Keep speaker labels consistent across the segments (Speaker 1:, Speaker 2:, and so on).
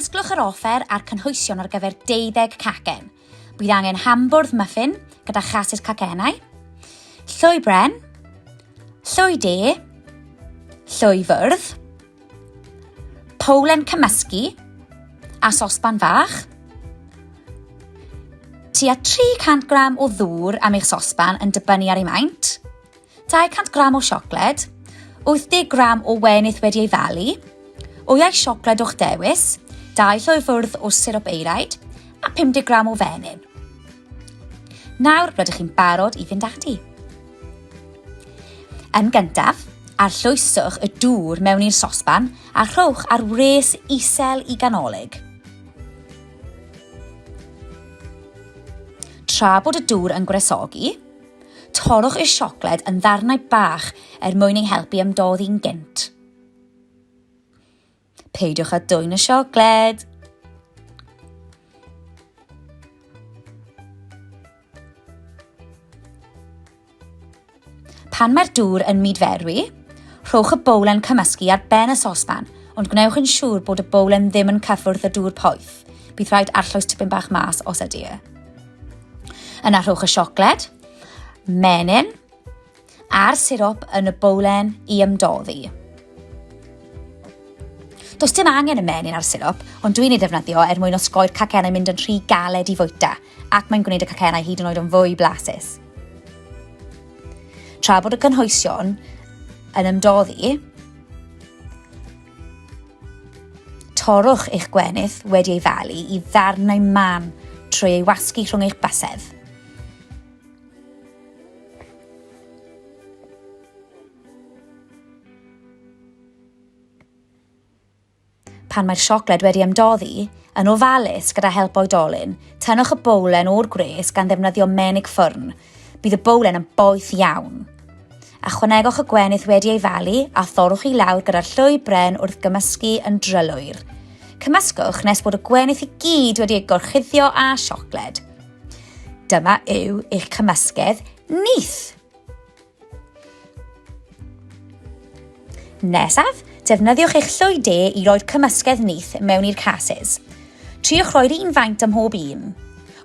Speaker 1: Casglwch yr offer a'r cynhwysion ar gyfer deuddeg cacen. Bydd angen hambwrdd muffin gyda chasys cacennau, llwy bren, llwy de, llwy fwrdd, powlen cymysgu a sosban fach, tua 300 gram o ddŵr am eich sosban yn dibynnu ar ei maint, 200 gram o siocled, 80 gram o wenith wedi ei falu, wyau siocled o'ch dewis, dau llwy fwrdd o sirop eiraid a 50 gram o fenyn. Nawr rydych chi'n barod i fynd ati. Yn gyntaf, arllwyswch y dŵr mewn i'r sosban a rhowch ar wres isel i ganolig. Tra bod y dŵr yn gwresogi, Torrwch y siocled yn ddarnau bach er mwyn ei helpu ymdoddi'n gynt. Peidiwch â dwyn y siocled! Pan mae'r dŵr yn mudferwi, rhowch y bowlen cymysgu ar ben y sosban, ond gwnewch yn siŵr bod y bowlen ddim yn cyffwrdd y dŵr poeth. Bydd rhaid arllwys tipyn bach mas os ydy e. Yna rhowch y siocled, menyn a'r sirop yn y bowlen i ymdoddi. Does dim angen y menyn a'r sirop, ond dwi'n ei ddefnyddio er mwyn osgoi'r cacennau mynd yn rhy galed i fwyta, ac mae'n gwneud y cacennau hyd yn oed yn fwy blasus. Tra bod y cynhwysion yn ymdoddi, Torrwch eich gwenith wedi ei falu i ddarnau mân trwy ei wasgu rhwng eich bysedd. Pan mae'r siocled wedi ymdoddi, yn ofalus gyda help oedolyn, tynnwch y bowlen o'r gwres gan ddefnyddio menig ffwrn. Bydd y bowlen yn boeth iawn. Ychwanegwch y gwenith wedi ei falu a thorrwch i lawr gyda'r llwy bren wrth gymysgu yn drylwyr. Cymysgwch nes bod y gwenith i gyd wedi ei gorchuddio â siocled. Dyma yw eich cymysgedd nyth! Nesaf, defnyddiwch eich llwy de i roi'r cymysgedd nyth mewn i'r cases. Triwch roi'r un faint ym mhob un.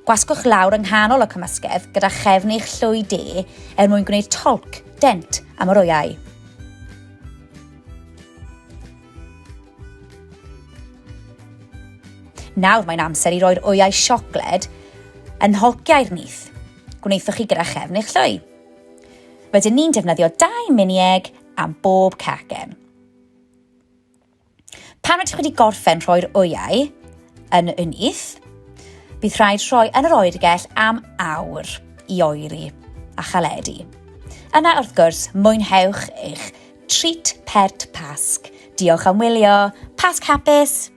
Speaker 1: Gwasgwch lawr yng nghanol y cymysgedd gyda chefn eich llwy de er mwyn gwneud tolc, dent, am yr wyau. Nawr mae'n amser i roi'r wyau siocled yn nholciau'r nyth. Gwnaethoch chi gyda chefn eich llwy. Rydyn ni'n defnyddio dau mini egg am bob cacen. Pan rydych wedi gorffen rhoi'r wyau yn y nyth, bydd rhaid rhoi yn yr oergell am awr i oeri a chaledu. Yna, wrth gwrs, mwynhewch eich treat pert Pasg. Diolch am wylio. Pasg hapus!